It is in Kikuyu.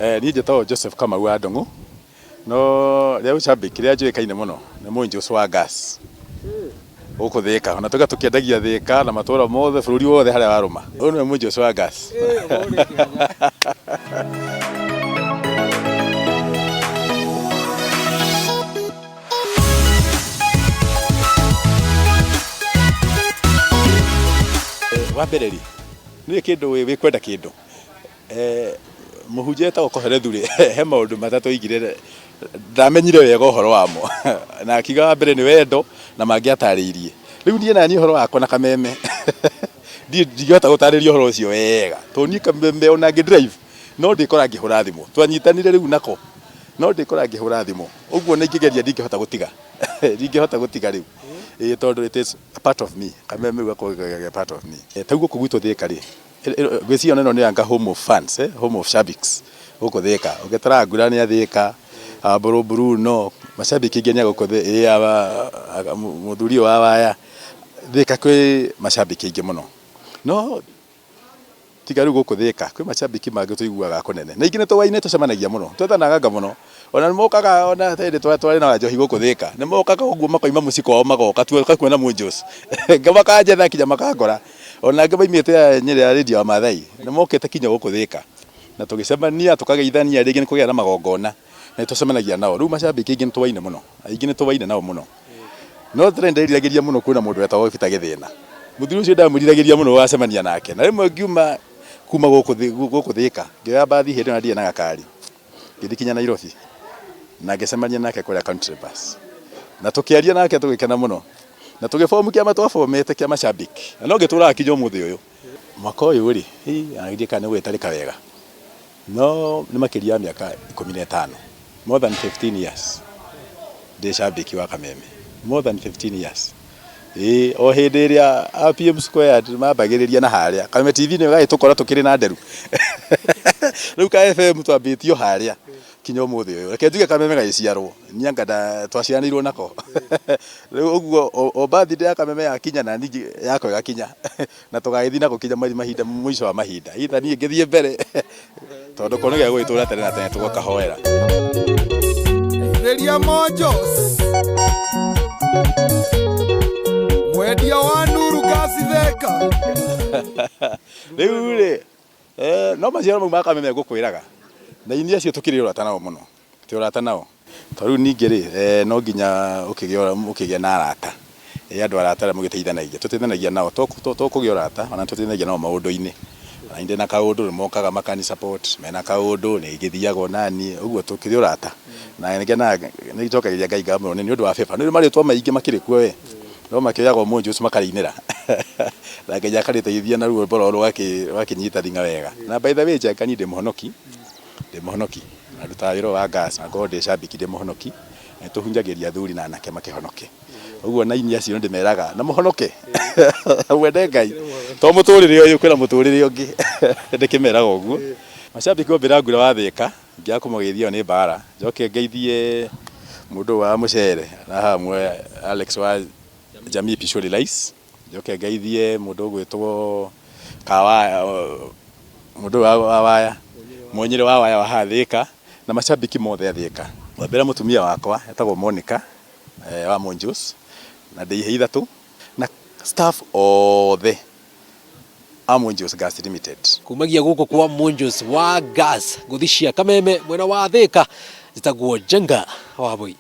Niĩ njĩtagwo Joseph Kamau wa Ndung'u, no rĩa ũcambĩki rĩrĩa njũĩkaine mũno nĩ Mũnjũcũ wa gas gũkũ Thĩka, ona tũga tũkĩendagia Thĩka na matũra mothe bũrũri wothe harĩa warũma, ũyũ nĩwe Mũnjũcũ wa gas. Wa mbere rĩ, nĩ kĩndũ wĩkwenda kĩndũ Mũhunjia wĩtagwo Kohelethu rĩ, he maũndũ matatũ oigire ndamenyire wega ũhoro wamo, na akiuga wa mbere nĩ wendo na mangĩ atarĩirie. Rĩu niĩ naniĩ ũhoro wakwa na kameme ndingĩhota gũtarĩria ũhoro ũcio wega, tondũ niĩ kameme ona ngĩ drive no ndĩkora ngĩhũra thimũ. Twanyitanire rĩu nako no ndĩkora ngĩhũra thimũ, ũguo ona ingĩgeria ndingĩhota gũtiga, ndingĩhota gũtiga rĩu, ĩĩ tondũ it is a part of me, kameme rĩu gakoragwo ge part of me. Ta rĩu gũkũ gwitũ Thĩka rĩ, Ngwĩciria ona ĩno nĩ anga home of fans, eh? Home of shabiki gũkũ Thĩka. Ũngĩtara Ngura nĩ a Thĩka, Mbũrũ Bruno, macambĩki aingĩ nĩ a gũkũ Thĩka, mũthuri ũyũ wa waya. Thĩka kwĩ macambĩki aingĩ mũno. No tiga rĩu gũkũ Thĩka, kwĩ macambĩki mangĩ tũiguaga kũnene. Na aingĩ nĩ tũwaine tũcemanagia mũno, twetanaga anga mũno. Ona nĩ mokaga ona hĩndĩ twarĩ na Wanjohi gũkũ Thĩka, nĩ mokaga ũguo makoima mũciĩ kwao magoka, tũgakuona Mũnjũs. Makanjetha nginya makangora. Ona angĩ maimĩte aya Nyĩrĩ ya Radio ya Maathai nĩ mokĩte kinya gũkũ Thĩka na tũgĩcemania tũkageithania rĩngĩ nĩ kũgĩa na magongona na nĩ tũcemanagia nao. Rĩu macambĩki aingĩ nĩ tũwaine mũno, aingĩ nĩ tũwaine nao mũno. No tene nderiragĩria mũno kuona mũndũ wetagwo Peter Gĩthĩna. Mũthuri ũcio ndamwĩriragĩria mũno gũgacemania nake. Na rĩmwe ngiuma kuma gũkũ Thĩka ngĩoya mbathi hĩndĩ ĩyo na ndirĩ na gakari. Ngĩthiĩ kinya Nairobi na ngĩcemania nake kũrĩa Country Bus na tũkĩaria nake tũgĩkena mũno na tũgĩbomu kĩama twabomete kĩa macambĩki na no gĩtũraga kinya ũmũthĩ ũyũ. Mwaka ũyũ rĩ, ona ndiũĩ kana nĩ gũgĩtarĩka wega no nĩ makĩria ya mĩaka 15, more than 15 years ndĩ cambĩki wa Kameme, more than 15 years. Ĩĩ o hĩndĩ ĩrĩa a PM Squared mambagĩrĩria na harĩa, Kameme TV nĩyo ĩgagĩtũkora tũkĩrĩ na nderu. Rĩu ka FM twambĩtie o harĩa kinya ũmũthĩ ũyũ. Reke njuge Kameme gagĩciarwo, niĩ anga twaciaranĩirwo nako. Rĩu ũguo o birthday ya Kameme yakinya na niĩ yakwa ĩgakinya na tũgagĩthiĩ nako kinya mahinda mũico wa mahinda. Either niĩ ngĩthiĩ mbere tondũ ko nĩ gegũgĩtũra tene na tene tũgakahoera. Teithĩria Monjos mwendia wa Nuru Gas Theka. Rĩu rĩ, no maciaro mau ma Kameme ngũkwĩraga, na aini acio tũkĩrĩ ũrata nao mũno. Twĩ ũrata nao. Ta rĩu ningĩ rĩ, no nginya ũkĩgĩe na arata, andũ arata arĩa mũgĩteithanagia. Tũteithanagia nao, to kũgĩa ũrata, ona nĩ tũteithanagia nao maũndũ-inĩ. Ona niĩ ndĩna kaũndũ nĩ mokaga makani support, mena kaũndũ nĩ ngĩthiaga ona niĩ, ũguo tũkĩrĩ ũrata. Na nĩ ngenaga, nĩ njokagĩria Ngai ngatho mũno nĩ ũndũ wa favor. Nĩ ũrĩ marĩtwa maingĩ makĩrĩ kuo we, no makĩoyaga ũmũnjũ ũcio makarĩinĩra. Na Ngai akarĩteithia na rwĩmbo rwao rũgakĩnyita thing'a wega. Na by the way Njenga niĩ ndĩ mũhonoki. Ndĩ mũhonoki, na ndutaga wĩra ũyũ wa gas na ngorwo ndĩ cambĩki ndĩ mũhonoki, na nĩ tũhunjagĩria athuri na anake makĩhonoke. Ũguo na aini acio nĩ ndĩmeraga na mũhonoke, mwende Ngai, to mũtũrĩre ũyũ kwĩna mũtũrĩre ũngĩ, ndĩkĩmeraga ũguo. Macambĩki wambĩra ngure wa Thĩka, ingĩaga kũmageithia ĩyo nĩ mbara, njoke ngeithie mũndũ ũyũ wa mũcere na hamwe Alex wa Jamii Pishori Rice. Njoke ngeithie mũndũ ũgwĩtwo Kawaya, mũndũ ũyũ wa waya, Mũnyĩrĩ wa waya wa haha Thĩka, na macambĩki mothe a Thĩka. Ngwambĩra mũtumia wakwa etagwo Monica wa Monjos, na ndĩ ihĩĩ ithatũ, na staff othe a Monjos Gas Limited. Kumagia gũkũ kwa Monjos wa Gas, ngũthi cia Kameme mwena wa Thĩka, njĩtagwo Njenga wa Mbũi.